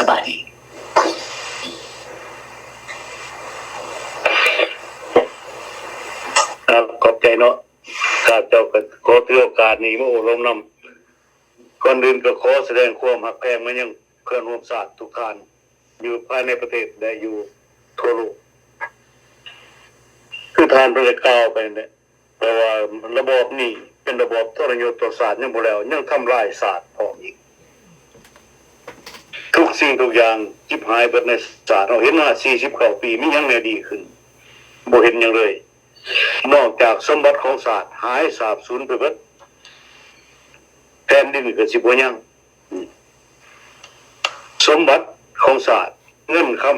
ສະບາຍດີ. ຄັບ ຂອບໃຈເນາະ. ຂ້າພະເຈົ້າກໍຂໍຖືໂອກາດນີ້ມາໂອ້ລົມນຳ. ກ່ອນອື່ນກໍຂໍສະແດງຄວາມຮັກແພງມາຍັງເພື່ອນຮ່ວມຊາດທຸກທ່ານ ຢູ່ພາຍໃນປະເທດ ແລະ ຢູ່ທົ່ວໂລກ. ຄືທ່ານເພິ່ນໄດ້ກ່າວໄປນັ້ນແຫຼະ ແຕ່ວ່າລະບອບນີ້ເປັນລະບອບທໍລະຍົດຕໍ່ຊາດຍັງບໍ່ແລ້ວ ຍັງທຳລາຍຊາດພ້ອມອີກ. ທຸກສິ່ງທຸກຢ່າງຈິບຫາຍເບິດໃນຊາດເຮົາ. ເຫັນມາສີ່ສິບເກົ້າປີ ມີຫຍັງແດ່ດີຂຶ້ນ? ບໍ່ເຫັນຫຍັງເລີຍ. ນອກຈາກສົມບັດຂອງຊາດຫາຍສາບສູນໄປເບິດ, ແຜ່ນດິນກໍຊິບໍ່ຍັງ. ສົມບັດຂອງຊາດ, ເງິນຄຳ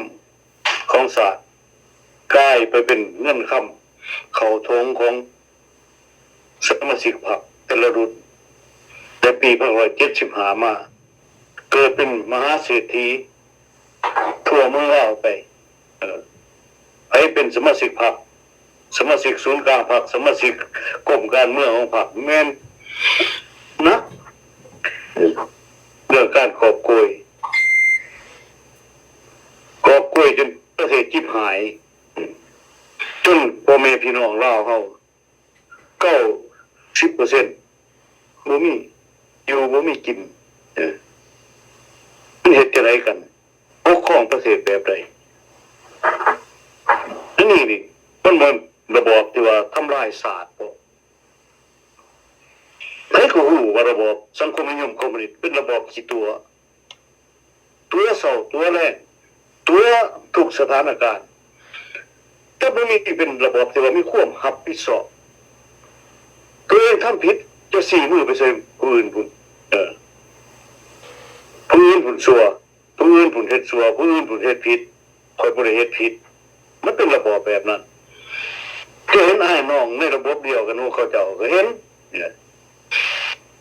ຂອງຊາດ ກາຍໄປເປັນເງິນຄຳເຂົ້າຖົງຂອງສະມາຊິກພັກແຕ່ລະລຸ້ນ. ແຕ່ປີພັນເກົ້າຮ້ອຍເຈັດສິບຫ້າມາ ເກີດເປັນມະຫາເສດຖີທົ່ວເມືອງລາວໄປ. ເອີ ໃຜເປັນສະມາຊິກພັກ, ສະມາຊິກສູນກາງພັກ, ສະມາຊິກກົມການເມືອງຂອງພັກ ແມ່ນໜັກເລື່ອງການກອບໂກຍ, ກອບໂກຍຈົນປະເທດຈິບຫາຍ, ຈົນພໍ່ແມ່ພີ່ນ້ອງລາວເຮົາ ເກົ້າສິບເປີເຊັນ ບໍ່ມີຢູ່ບໍ່ມີກິນ. ເອີ ມັນເຮັດຈັ່ງໃດກັນ? ປົກຄອງປະເທດແບບໃດ? ອັນນີ້ນີ້ ມັນບໍ່ແມ່ນລະບອບທີ່ວ່າທຳລາຍຊາດບໍ? ໃຜກໍຮູ້ວ່າລະບອບສັງຄົມນິຍົມຄອມມູນິດເປັນລະບອບຂີ້ຕົວະ. ຕົວະເຊົ້າຕົວະແລງ ຕົວະທຸກສະຖານະການ, ແຕ່ບໍ່ມີເປັນລະບອບທີ່ວ່າມີຄວາມຮັບຜິດຊອບ. ຕົວເອງທຳຜິດ ຈະຊີ້ມືໄປໃສ່ຜູ້ອື່ນພຸ້ນ, ເອີ ຜູ້ອື່ນພຸ້ນຊົ່ວ, ຜູ້ອື່ນພຸ້ນເຮັດຊົ່ວ, ຜູ້ອື່ນພຸ້ນເຮັດຜິດ, ຂ້ອຍບໍ່ໄດ້ເຮັດຜິດ. ມັນເປັນລະບອບແບບນັ້ນ. ຈະເຫັນອ້າຍນ້ອງໃນລະບົບດຽວກັນຂອງເຂົາເຈົ້າກໍເຫັນ.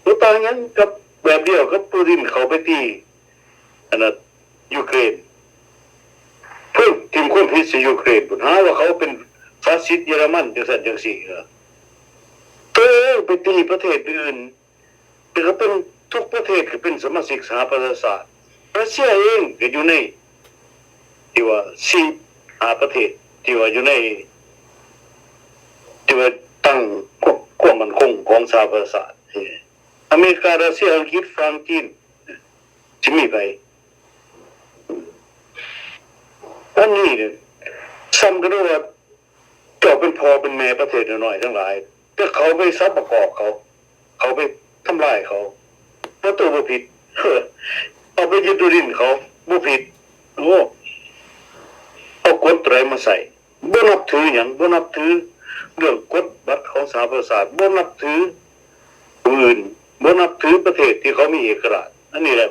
ບໍ່ຕ່າງຫຍັງກັບແບບດຽວກັບປູຕິນເຂົ້າໄປຕີ ອັນນັ້ນ ຢູເຄຣນ, ເພິ່ນຖິ້ມຄວາມຜິດໃສ່ຢູເຄຣນພຸ້ນ, ຫາວ່າເຂົາເປັນຟາຊິດເຢຍລະມັນ ຈັ່ງຊັ້ນຈັ່ງຊີ້. ເອີ ໂຕເອງໄປຕີປະເທດອື່ນ, ແຕ່ກໍເປັນ ທຸກປະເທດກໍເປັນສະມາຊິກສະຫະປະຊາຊາດ. ຣັດເຊຍເອງກໍຢູ່ໃນ ທີ່ວ່າສີ່ຫ້າປະເທດ ທີ່ວ່າຢູ່ໃນ ທີ່ວ່າຕັ້ງຄວາມ ຄວາມໝັ້ນຄົງຂອງສະຫະປະຊາຊາດ. ອາເມລິກາ, ຣັດເຊຍ, ອັງກິດ, ຝຣັ່ງ, ຈີນ ຊິມີໃຜ? ອັນນີ້ນີ້ ສ່ຳກັນເລີຍວ່າ ເຈົ້າເປັນພໍ່ເປັນແມ່ປະເທດນ້ອຍໆທັງຫຼາຍ, ແຕ່ເຂົາໄປສັບປະກອບເຂົາ, ເຂົາໄປທຳລາຍເຂົາ, ເຈົ້າຕົວບໍ່ຜິດ. ເອົາໄປຍຶດທີ່ດິນເຂົາບໍ່ຜິດ. ໂອ້ ເອົາກົດໃດມາໃສ່? ບໍ່ນັບຖືຫຍັງ, ບໍ່ນັບຖືເລື່ອງກົດບັດຂອງສະຫະປະຊາຊາດ, ບໍ່ນັບຖືຜູ້ອື່ນ, ບໍ່ນັບຖືປະເທດທີ່ເຂົາມີເອກະລາດ. ອັນນີ້ແຫຼະ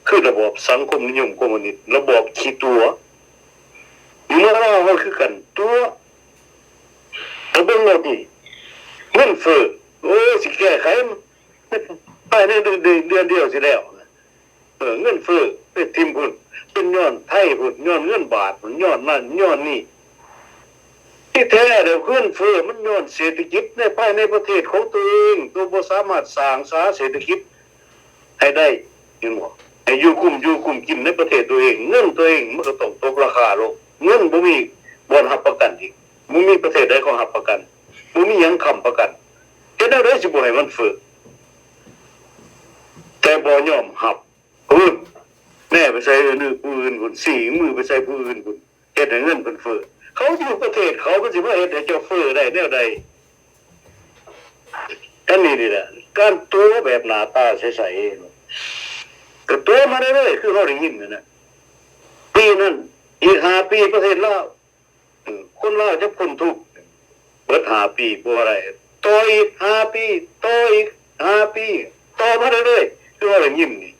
ຄືລະບອບສັງຄົມນິຍົມຄອມມູນິດ, ລະບອບຂີ້ຕົວະ. ຢູ່ເມືອງລາວເຮົາຄືກັນ, ຕົວະ. ແຕ່ເບິ່ງໂລດນີ້ ເງິນເຟີ້, ໂອ້ຍ ຊິແກ້ໄຂພາຍໃນເດືອນ ເດືອນດຽວຊິແລ້ວ. ເອີ ເງິນເຟີ້ ໄປຖິ້ມພຸ້ນ ເປັນຍ້ອນໄທພຸ້ນ, ຍ້ອນເງິນບາດພຸ້ນ, ຍ້ອນນັ້ນຍ້ອນນີ້. ທີ່ແທ້ແລ້ວ ເງິນເຟີ້ມັນຍ້ອນເສດຖະກິດໃນ ພາຍໃນປະເທດຂອງຕົວເອງ, ຕົວບໍ່ສາມາດສ້າງສາເສດຖະກິດ ໃຫ້ໄດ້ ເຫັນບໍ່? ໃຫ້ຢູ່ກຸ້ມຢູ່ກຸ້ມກິນໃນປະເທດຕົວເອງ, ເງິນຕົວເອງມັນກໍຕ້ອງຕົກລາຄາລົງ. ເງິນບໍ່ມີບ່ອນຮັບປະກັນອີກ, ບໍ່ມີປະເທດໃດເຂົາຮັບປະກັນ, ບໍ່ມີຫຍັງຄ້ຳປະກັນ. ເຮັດແນວໃດຊິບໍ່ໃຫ້ມັນເຟີ້? ແຕ່ບໍ່ຍອມຮັບ, ພຸ້ນ ແນໄປໃສ່ມືຜູ້ອື່ນພຸ້ນ, ຊີ້ມືໄປໃສ່ຜູ້ອື່ນພຸ້ນ. ເຮັດໃຫ້ເງິນເພິ່ນເຟີ້. ເຂົາຢູ່ປະເທດເຂົາ ມັນຊິມາເຮັດໃຫ້ເຈົ້າເຟີ້ໄດ້ແນວໃດ? ອັນນີ້ນີ້ແຫຼະ ການຕົວະແບບໜ້າຕາໃສໆ ກໍຕົວະມາເລື້ອຍໆ ຄືເຮົາໄດ້ຍິນນັ້ນນະ. ປີນັ້ນ ອີກຫ້າປີປະເທດລາວ ເອີ ຄົນລາວຈະພົ້ນທຸກ ເບິດຫ້າປີບໍ່ໄດ້ ຕໍ່ອີກຫ້າປີ ຕໍ່ອີກຫ້າປີ ຕໍ່ມາເລື້ອຍໆ ຄືເຮົາໄດ້ຍິນນີ້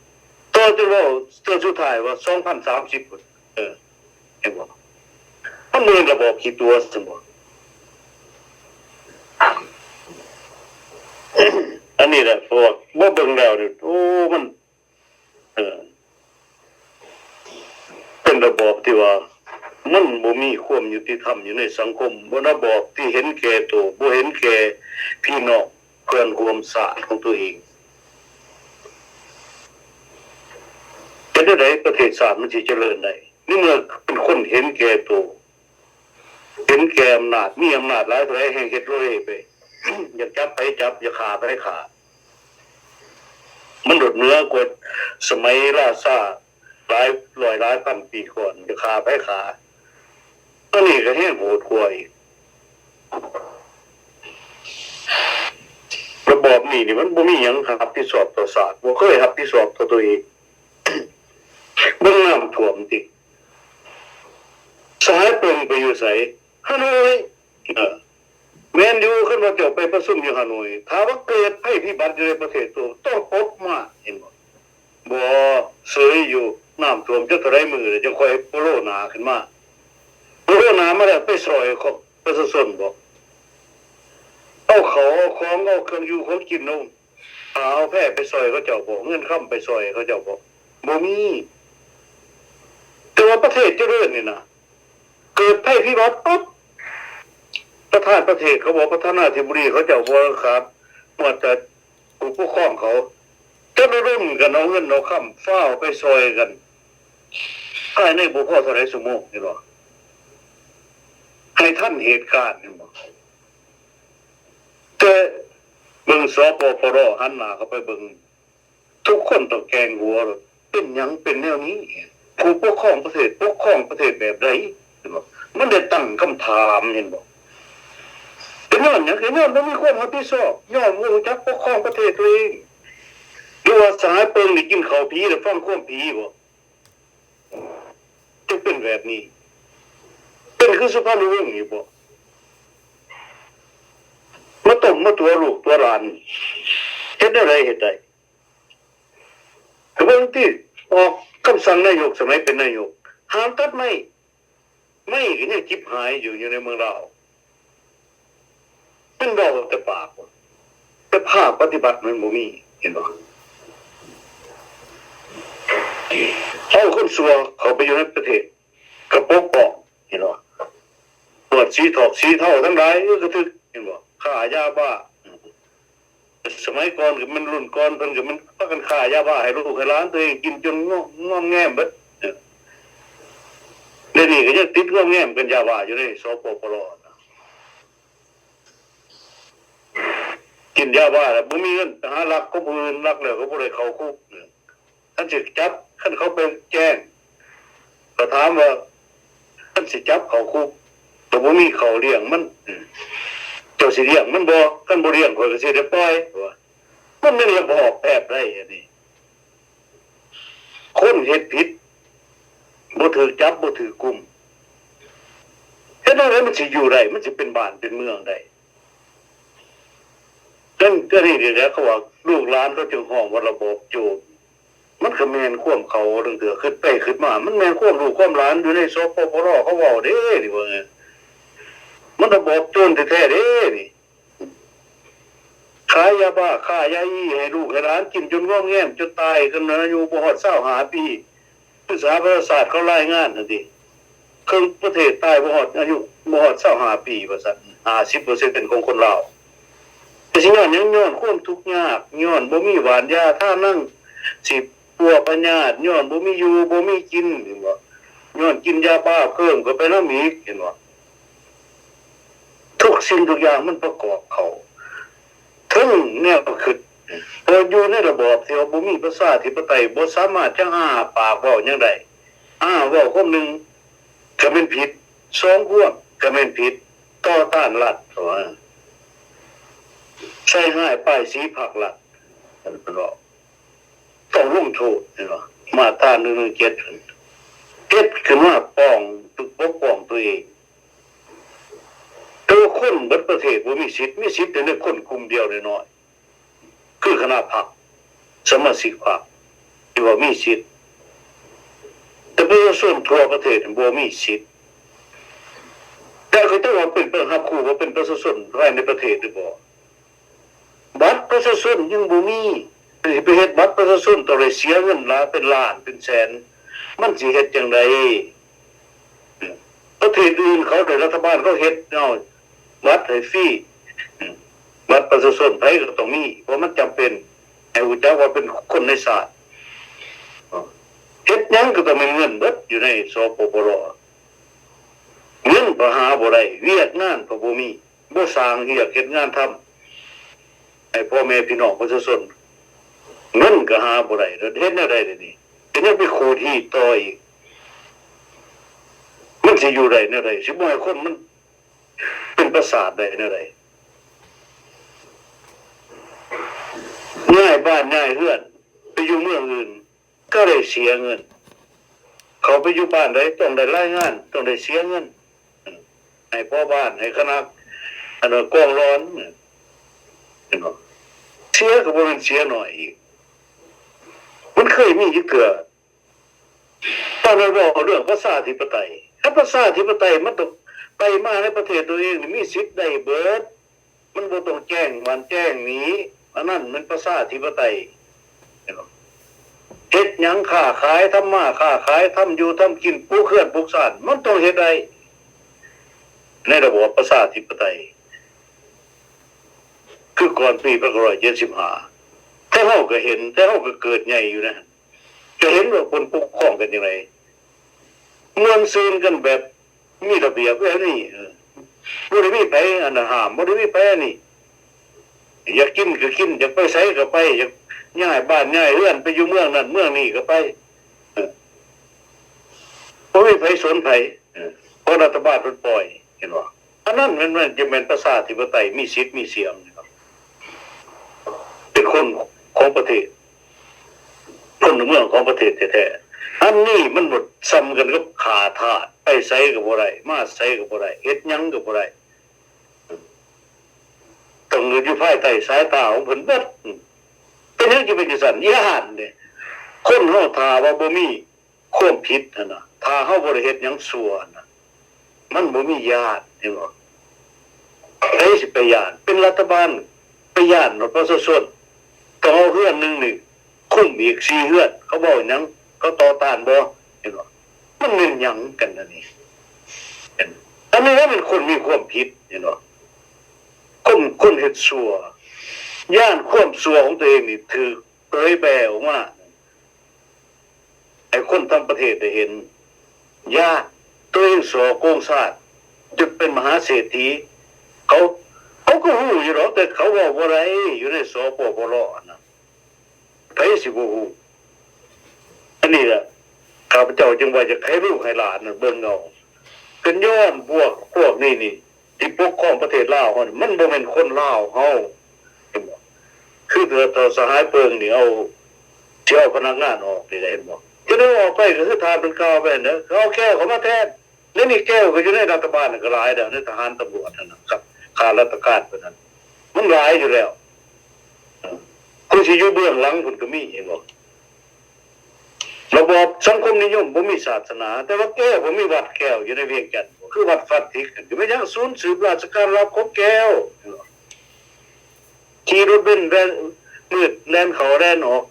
ຕໍ່ຈົນເວົ້າເທື່ອສຸດທ້າຍວ່າ ສອງພັນສາມສິບ ພຸ້ນ. ເອີ ເຫັນບໍ່? ມັນບໍ່ແມ່ນລະບອບຂີ້ຕົວະຊັ້ນບໍ່? ອັນນີ້ແຫຼະ ເພາະວ່າບໍ່ເບິ່ງແລ້ວນີ້ ໂອ້ ມັນ ເອີ ເປັນລະບອບທີ່ວ່າ ມັນບໍ່ມີຄວາມຍຸຕິທຳຢູ່ໃນສັງຄົມ, ບໍ່ລະບອບທີ່ເຫັນແກ່ໂຕ, ບໍ່ເຫັນແກ່ພີ່ນ້ອງ ເພື່ອນຮ່ວມຊາດຂອງຕົວເອງ. ແຕ່ ດແນວໃດປະເທດຊາດມັນຊິຈະເລີນໄດ້ ໃນເມື່ອເປັນຄົນເຫັນແກ່ໂຕ ເຫັນແກ່ອຳນາດ ມີອຳນາດຫຼາຍເທົ່າໃດແຮ່ງເຮັດໂລເລໄປ ຢາກຈັບໃຜຈັບ ຢາກຂ້າໃຜຂ້າ ມັນໂດດເໜືອກວ່າສະໄໝລາຊາຫຼາຍຮ້ອຍຫຼາຍພັນປີກ່ອນ ຢາກຂ້າໃຜຂ້າ ຕອນນີ້ກໍແຮງໂຫດກວ່າອີກ. ລະບອບນີ້ນີ້ມັນບໍ່ມີຫຍັງຮັບຜິດຊອບຕໍ່ຊາດ ບໍ່ເຄີຍຮັບຜິດຊອບຕໍ່ຕົວເອງ ເບິ່ງນ້ຳຖ້ວມຕິ ສະຫາຍເປິງໄປຢູ່ໃສ? ຮາໂນ້ຍ. ເອີ ແມ່ນຢູ່ ຄັນວ່າເຈົ້າໄປປະຊຸມຢູ່ຮາໂນ້ຍ ຖ້າວ່າເກີດໄພພິບັດຢູ່ໃນປະເທດໂຕ ຕ້ອງອົບມາ ເຫັນບໍ່? ບໍ່ ເສີຍຢູ່ ນ້ຳຖ້ວມຈັກເທົ່າໃດມື້ແລ້ວ ຈັ່ງຄ່ອຍໂປໂລໜ້າຂຶ້ນມາ ໂປໂລໜ້າມາແລ້ວໄປຊ່ອຍປະຊາຊົນບໍ່? ເອົາເຂົ້າເອົາຂອງ ເອົາເຄື່ອງຢູ່ຂອງກິນ ເອົາຜ້າເອົາແພໄປຊ່ອຍເຂົາເຈົ້າບໍ່? ເງິນຄຳໄປຊ່ອຍເຂົາເຈົ້າບໍ່? ບໍ່ມີ. ແຕ່ວ່າປະເທດຈະເລີນນີ້ນະ ເກີດໄພພິບັດປັບ ປະທານປະເທດເຂົາບໍ່ ປະທານາທິບໍດີເຂົາເຈົ້າບໍ່ຂາດ ໝວດແຕ່ຜູ້ປົກຄອງເຂົາ ຈະລະດົມກັນເອົາເງິນເອົາຄຳຟ້າວໄປຊ່ອຍກັນ ພາຍໃນບໍ່ພໍເທົ່າໃດຊົ່ວໂມງ ເຫັນບໍ່? ໃຫ້ທັນເຫດການ ເຫັນບໍ່? ແຕ່ເບິ່ງ ສປປລ ຫັນໜ້າເຂົ້າໄປເບິ່ງ ທຸກຄົນຕ້ອງແກ່ງຫົວໂລດ ເປັນຫຍັງເປັນແນວນີ້? ຜູ້ປົກຄອງປະເທດປົກຄອງປະເທດແບບໃດ? ເຫັນບໍ່? ມັນໄດ້ຕັ້ງຄຳຖາມ ເຫັນບໍ່? ເປັນຍ້ອນຫຍັງ? ກໍຍ້ອນບໍ່ມີຄວາມຮັບຜິດຊອບ ຍ້ອນບໍ່ຮູ້ຈັກປົກຄອງປະເທດຕົວເອງ. ຫຼືວ່າສະຫາຍເປິງນີ້ກິນເຂົ້າຜີ ແລ້ວຟັງຄວາມຜີບໍ່? ຈຶ່ງເປັນແບບນີ້ ເປັນຄືສຸພານຸວົງນີ້ບໍ່? ມາຕົ້ມມາຕົວລູກຕົວຫຼານ ເຮັດແນວໃດເຮັດໄດ້? ກໍເບິ່ງຕິ ອອກຄຳສັ່ງນາຍົກ ສະໄໝເປັນນາຍົກ ຫ້າມຕັດໄມ້ ໄມ້ກໍຍັງຈິບຫາຍຢູ່ ຢູ່ໃນເມືອງລາວ. ມັນເວົ້າແຕ່ປາກ ແຕ່ພາກປະຕິບັດມັນບໍ່ມີ ເຫັນບໍ່? ເອົາຄົນຊົ່ວເຂົ້າໄປຢູ່ໃນປະເທດ ກໍປົກປ້ອງ ເຫັນບໍ່? ພວກສີຖອກສີເທົາທັງຫຼາຍ ເອີ ກະຖືກ ເຫັນບໍ່? ຄ້າຢາບ້າ ສະໄໝກ່ອນກໍແມ່ນ ລຸ້ນກ່ອນເພິ່ນກໍແມ່ນພາກັນຄ້າຢາບ້າໃຫ້ລູກໃຫ້ຫຼານຕົວເອງກິນຈົນງອມງອມແງມເບິດ. ດຽວນີ້ກໍຍັງຕິດງອມແງມກັນຢາບ້າຢູ່ເດ້ ສປປລ ກິນຢາບ້າແລ້ວບໍ່ມີເງິນໄປຫາລັກຂອງຜູ້ອື່ນ ລັກແລ້ວກໍບໍ່ໄດ້ເຂົ້າຄຸກ. ຄັນຊິຈັບ ຄັນເຂົາໄປແຈ້ງ ກໍຖາມວ່າ ຄັນຊິຈັບເຂົ້າຄຸກ ກໍບໍ່ມີເຂົ້າລ້ຽງມັນ ເຈົ້າຊິລ້ຽງມັນບໍ່? ຄັນບໍ່ລ້ຽງ ຂ້ອຍກໍຊິໄດ້ປ່ອຍ. ວ່າ ມັນແມ່ນລະບອບແບບໃດອັນນີ້? ຄົນເຮັດຜິດ ບໍ່ຖືກຈັບ ບໍ່ຖືກກຸມ ເຮັດແນວໃດມັນຊິຢູ່ໄດ້? ມັນຊິເປັນບ້ານເປັນເມືອງໄດ້? ອັນ ອັນນີ້ນີ້ແຫຼະ ເຂົາວ່າລູກຫຼານເຂົາຈຶ່ງຮ້ອງວ່າລະບອບໂຈນ. ມັນກໍແມ່ນຄວາມເຂົາ ລາງເທື່ອຄິດໄປຄິດມາ ມັນແມ່ນຄວາມລູກຄວາມຫຼານຢູ່ໃນ ສປປລ ເຂົາເວົ້າເດ້ ນີ້ວ່າ ມັນລະບອບໂຈນແທ້ໆເດ້ນີ້. ຂາຍຢາບ້າ ຄ້າຢາອີ່ ໃຫ້ລູກໃຫ້ຫຼານກິນຈົນງອມແງມຈົນຕາຍ ຄັນອາຍຸບໍ່ຮອດຊາວຫ້າປີ ຄືສະຫະປະຊາຊາດເຂົາລາຍງານຫັ້ນຕິ ເຄິ່ງປະເທດຕາຍບໍ່ຮອດອາຍຸ ບໍ່ຮອດຊາວຫ້າປີວ່າຊັ້ນ ຫ້າສິບເປີເຊັນຂອງຄົນລາວ. ແຕ່ຊິຍ້ອນຫຍັງ? ຍ້ອນຄວາມທຸກຍາກ ຍ້ອນບໍ່ມີຫວ່ານຢາທານັງ ຊິປົວພະຍາດ ຍ້ອນບໍ່ມີຢູ່ບໍ່ມີກິນ ເຫັນບໍ່? ຍ້ອນກິນຢາບ້າເພີ່ມເຂົ້າໄປນຳອີກ ເຫັນບໍ່? ທຸກສິ່ງທຸກຢ່າງມັນປະກອບເຂົ້າ ເຖິງແນວຄິດ ເພາະຢູ່ໃນລະບອບທີ່ວ່າບໍ່ມີປະຊາທິປະໄຕ ບໍ່ສາມາດຈະອ້າປາກເວົ້າຫຍັງໄດ້. ອ້າ ເວົ້າຄວາມໜຶ່ງກໍແມ່ນຜິດ, ສອງຄວາມກໍແມ່ນຜິດ, ຕໍ່ຕ້ານລັດ ເຂົາວ່າ ໃສ່ຮ້າຍປ້າຍສີພັກລັດ ເພິ່ນເວົ້າ ຕ້ອງລົງໂທດ ເຫັນບໍ່? ມາດຕາໜຶ່ງໜຶ່ງເຈັດ ເຮັດຂຶ້ນມາປ້ອງ ປົກປ້ອງຕົວເອງ. ແຕ່ວ່າຄົນເບິດປະເທດບໍ່ມີສິດ, ມີສິດແຕ່ໃນຄົນກຸ່ມດຽວນ້ອຍໆ ຄືຄະນະພັກ, ສະມາຊິກພັກ ທີ່ວ່າມີສິດ, ແຕ່ປະຊາຊົນທົ່ວປະເທດບໍ່ມີສິດ. ແຕ່ເຂົາເຈົ້າວ່າເປັນ ເປັນ ຮັບຮູ້ວ່າເປັນປະຊາຊົນພາຍໃນປະເທດຫຼືບໍ່? ບັດປະຊາຊົນຍັງບໍ່ມີ, ຊິໄປເຮັດບັດປະຊາຊົນ ຕ້ອງໄດ້ເສຍເງິນຫຼາຍເປັນລ້ານເປັນແສນ, ມັນຊິເຮັດຈັ່ງໃດ? ປະເທດອື່ນເຂົາໄດ້ ລັດຖະບານເຂົາເຮັດເອົາບັດໃຫ້ຟຣີ, ບັດປະຊາຊົນໃຜກໍຕ້ອງມີ ເພາະມັນຈຳເປັນ ໃຫ້ຮູ້ຈັກວ່າເປັນຄົນໃນຊາດ. ເຮັດ ມັນກໍຕ້ອງແມ່ນເງິນເບິດຢູ່ໃນ ສປປລ. ເງິນກໍຫາບໍ່ໄດ້ ວຽກງານກໍບໍ່ມີ ບໍ່ສ້າງວຽກເຮັດງານທຳໃຫ້ພໍ່ແມ່ພີ່ນ້ອງປະຊາຊົນ ເງິນກໍຫາບໍ່ໄດ້ ແລ້ວເຮັດແນວໃດດຽວນີ້ ກໍຍັງໄປຂູດຮີດຕໍ່ອີກ ມັນຊິຢູ່ໄດ້ແນວໃດ ຊິບໍ່ໃຫ້ຄົນມັນ ເປັນປະສາດໄດ້ແນວໃດ? ຍ້າຍບ້ານຍ້າຍເຮືອນໄປຢູ່ເມືອງອື່ນ ກໍໄດ້ເສຍເງິນ ເຂົາໄປຢູ່ບ້ານໃດຕ້ອງໄດ້ລາຍງານ ຕ້ອງໄດ້ເສຍເງິນ ໃຫ້ພໍ່ບ້ານ ໃຫ້ຄະນະ ອັນນັ້ນ ກອງຫຼອນ ເຫັນບໍ່? ເສຍກໍບໍ່ແມ່ນເສຍໜ້ອຍອີກ ມັນເຄີຍມີຈັກເທື່ອ? ຕອນນັ້ນເວົ້າເລື່ອງປະຊາທິປະໄຕ ຄັນປະຊາທິປະໄຕມັນຕ້ອງໄປມາໃນປະເທດຕົວເອງນີ້ ມີສິດໄດ້ເບິດ ມັນບໍ່ຕ້ອງແຈ້ງນັ້ນແຈ້ງນີ້ ອັນນັ້ນແມ່ນປະຊາທິປະໄຕ ເຫັນບໍ່? ເຮັດຫຍັງຄ້າຂາຍ ທຳມາຄ້າຂາຍ ທຳຢູ່ທຳກິນ ປູກເຮືອນປູກຊານ ມັນຕ້ອງເຮັດໄດ້ ໃນລະບອບປະຊາທິປະໄຕ ຄືກ່ອນປີໜຶ່ງພັນເກົ້າຮ້ອຍເຈັດສິບຫ້າ ແຕ່ເຮົາກໍເຫັນ ແຕ່ເຮົາກໍເກີດໃຫຍ່ຢູ່ນະ ຈະເຫັນວ່າເພິ່ນປົກຄອງກັນຈັ່ງໃດ ມ່ວນຊື່ນກັນແບບມີລະບຽບແບບນີ້ ເອີ ບໍ່ໄດ້ມີໃຜອັນຫ້າມ ບໍ່ໄດ້ມີໃຜອັນນີ້ ຢາກກິນກໍກິນ ຢາກໄປໃສກໍໄປ ຢາກຍ້າຍບ້ານຍ້າຍເຮືອນໄປຢູ່ເມືອງນັ້ນເມືອງນີ້ກໍໄປ ເອີ ບໍ່ມີໃຜສົນໃຜ ເອີ ເພາະລັດຖະບານເພິ່ນປ່ອຍ ເຫັນບໍ່? ອັນນັ້ນແມ່ນ ແມ່ນ ຈະແມ່ນປະຊາທິປະໄຕ ມີສິດມີສຽງ ເປັນຄົນຂອງປະເທດ ພົນລະເມືອງຂອງປະເທດແທ້ໆ ອັນນີ້ມັນໝົດ ສ່ຳກັນກັບຂ້າທາດ ໄປໃສກໍບໍ່ໄດ້ ມາໃສກໍບໍ່ໄດ້ ເຮັດຫຍັງກໍບໍ່ໄດ້ ຕ້ອງຢູ່ພາຍໃຕ້ສາຍຕາຂອງເພິ່ນເບິດ ເປັນຫຍັງຈຶ່ງເປັນຈັ່ງຊັ້ນ? ຢ້ານເດ້ ຄົນເຮົາຖ້າວ່າບໍ່ມີ ຄວາມຜິດຫັ້ນນະ ຖ້າເຮົາບໍ່ໄດ້ເຮັດຫຍັງຊົ່ວຫັ້ນນະ ມັນບໍ່ມີຢ້ານ ເຫັນບໍ່? ໃຜຊິໄປຢ້ານ? ເປັນລັດຖະບານໄປຢ້ານປະຊາຊົນ ຕ້ອງເອົາເຮືອນໜຶ່ງນີ້ຄຸມອີກສີ່ເຮືອນ ເຂົາເວົ້າຫຍັງ? ເຂົາຕໍ່ຕ້ານບໍ່? ເຫັນບໍ່? ມັນແມ່ນຫຍັງກັນອັນນີ້? ເຫັນ ອັນນີ້ລະແມ່ນຄົນມີຄວາມຜິດ ເຫັນບໍ່? ຄົນ ຄົນເຮັດຊົ່ວ ຢ້ານຄວາມຊົ່ວຂອງຕົວເອງນີ້ຖືກເຜີຍແຜ່ອອກມາ ໃຫ້ຄົນທັງປະເທດໄດ້ເຫັນ ຢ້ານຕົວເອງສໍ້ໂກງຊາດ ຈົນເປັນມະຫາເສດຖີ ເຂົາ ເຂົາກໍຮູ້ຢູ່ດອກ ແຕ່ເຂົາເວົ້າບໍ່ໄດ້ ຢູ່ໃນ ສປປລ ຫັ້ນນະ ໃຜຊິບໍ່ຮູ້? ອັນນີ້ລະ ຂ້າພະເຈົ້າຈຶ່ງວ່າຢາກໃຫ້ລູກໃຫ້ຫຼານນັ້ນເບິ່ງເອົາ ກໍຍ້ອນພວກ ພວກນີ້ນີ້ ທີ່ປົກຄອງປະເທດລາວເຮົານີ້ ມັນບໍ່ແມ່ນຄົນລາວເຮົາ ເຫັນບໍ່? ຄືເທື່ອສະຫາຍເປິງນີ້ເອົາ ຊິເອົາພະນັກງານອອກນີ້ແຫຼະ ເຫັນບໍ່? ຈະໄດ້ອອກໄປກໍຄືທ່ານເພິ່ນກ່າວໄປຫັ້ນເດີ ເຂົາເອົາແກ້ວເຂົ້າມາແທນ. ແລ້ວນີ້ແກ້ວກໍຢູ່ໃນລັດຖະບານນັ້ນກໍຫຼາຍແລ້ວ ໃນທະຫານຕຳຫຼວດຫັ້ນນະ ຂ້າ ຂ້າລາຊະການເພິ່ນນັ້ນ ມັນຫຼາຍຢູ່ແລ້ວ. ຜູ້ທີ່ຢູ່ເບື້ອງຫຼັງພຸ້ນກໍມີ ເຫັນບໍ່? ລະບອບສັງຄົມນິຍົມບໍ່ມີສາສະໜາ ແຕ່ວ່າແກ້ວບໍ່ມີວັດແກ້ວຢູ່ໃນວຽງຈັນ ຄືວັດຟາດທິກ ກໍແມ່ນຫຍັງສູນສືບລາຊະການລັບຂອງແກ້ວ ຂີ່ລົດເບັນແລ່ນມືດແລ່ນເຂົ້າແລ່ນອອກ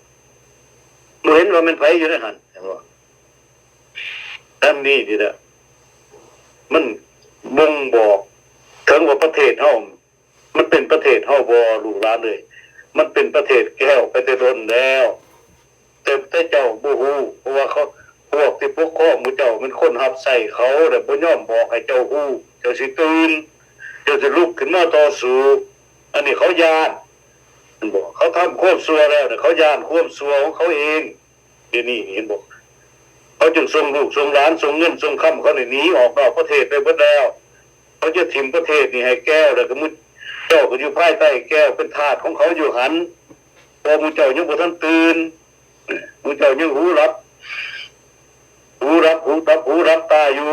ບໍ່ເຫັນວ່າແມ່ນໃຜຢູ່ໃນຫັ້ນ ເຫັນບໍ່? ອັນນີ້ນີ້ແຫຼະ ມັນບົ່ງບອກເຖິງວ່າປະເທດເຮົາ ມັນເປັນປະເທດເຮົາບໍ່ ລູກຫຼານເອີຍ? ມັນເປັນປະເທດແກ້ວໄປແຕ່ດົນແລ້ວ ແຕ່ ແຕ່ເຈົ້າບໍ່ຮູ້ ເພາະວ່າເຂົາ ພວກທີ່ປົກຄອງໝູ່ເຈົ້າແມ່ນຄົນຮັບໃຊ້ເຂົາ ແລະ ບໍ່ຍອມບອກໃຫ້ເຈົ້າຮູ້ ເຈົ້າຊິຕື່ນ ເຈົ້າຊິລຸກຂຶ້ນມາຕໍ່ສູ້. ອັນນີ້ເຂົາຢ້ານ ແມ່ນບໍ່? ເຂົາທຳຄວາມຊົ່ວແລ້ວ ເຂົາຢ້ານຄວາມຊົ່ວຂອງເຂົາເອງ. ດຽວນີ້ເຫັນບໍ່? ເຂົາຈຶ່ງສົ່ງລູກສົ່ງຫຼານ ສົ່ງເງິນສົ່ງຄຳເຂົານີ້ໜີອອກນອກປະເທດໄປເບິດແລ້ວ. ເຂົາຈະຖິ້ມປະເທດນີ້ໃຫ້ແກ້ວ ແລ້ວກໍໝູ່ເຈົ້າກໍຢູ່ພາຍໃຕ້ແກ້ວ ເປັນທາດຂອງເຂົາຢູ່ຫັ້ນ. ເພາະໝູ່ເຈົ້າຍັງບໍ່ທັນຕື່ນ ໝູ່ເຈົ້າຍັງຫູຫຼັບ ຫູຫຼັບ ຫູຫຼັບ ຫູຫຼັບຕາຢູ່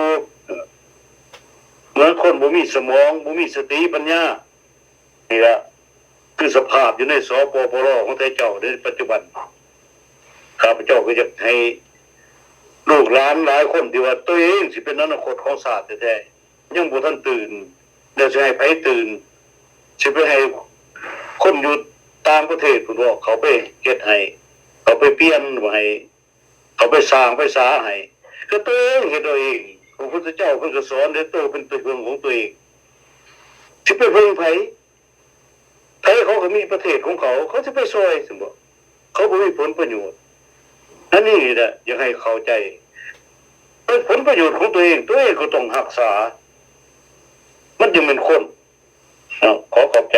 ເໝືອນຄົນບໍ່ມີສະໝອງ ບໍ່ມີສະຕິປັນຍາ. ນີ້ລະ ຄືສະພາບຢູ່ໃນ ສປປລ ຂອງໄທເຈົ້າໃນປັດຈຸບັນ. ຂ້າພະເຈົ້າກໍຢາກໃຫ້ລູກຫຼານຫຼາຍຄົນທີ່ວ່າຕົວເອງຊິເປັນອະນາຄົດຂອງຊາດແທ້ໆ ຍັງບໍ່ທັນຕື່ນ ແລ້ວຊິໃຫ້ໃຜຕື່ນ? ຊິໄປໃຫ້ຄົນຢູ່ຕ່າງປະເທດພຸ້ນເນາະ ເຂົາໄປເຮັດໃຫ້ ເຂົາໄປປ່ຽນໃຫ້ ເຂົາໄປສ້າງໄປສາໃຫ້ ກໍຕົວເອງເຮັດເອົາເອງ. ພະພຸດທະເຈົ້າເພິ່ນກໍສອນເດ້ ໂຕເປັນທີ່ເພິ່ງຂອງຕົວເອງ ຊິໄປເພິ່ງໃຜ? ໄທເຂົາກໍມີປະເທດຂອງເຂົາ ເຂົາຊິໄປຊ່ອຍຊັ້ນບໍ? ເຂົາບໍ່ມີຜົນປະໂຫຍດ ອັນນີ້ແຫຼະ ຢາກໃຫ້ເຂົ້າໃຈ ເປັນຜົນປະໂຫຍດຂອງຕົວເອງ ຕົວເອງກໍຕ້ອງຮັກສາ ມັນຈຶ່ງແມ່ນຄົນເນາະ. ຂໍຂອບໃຈ.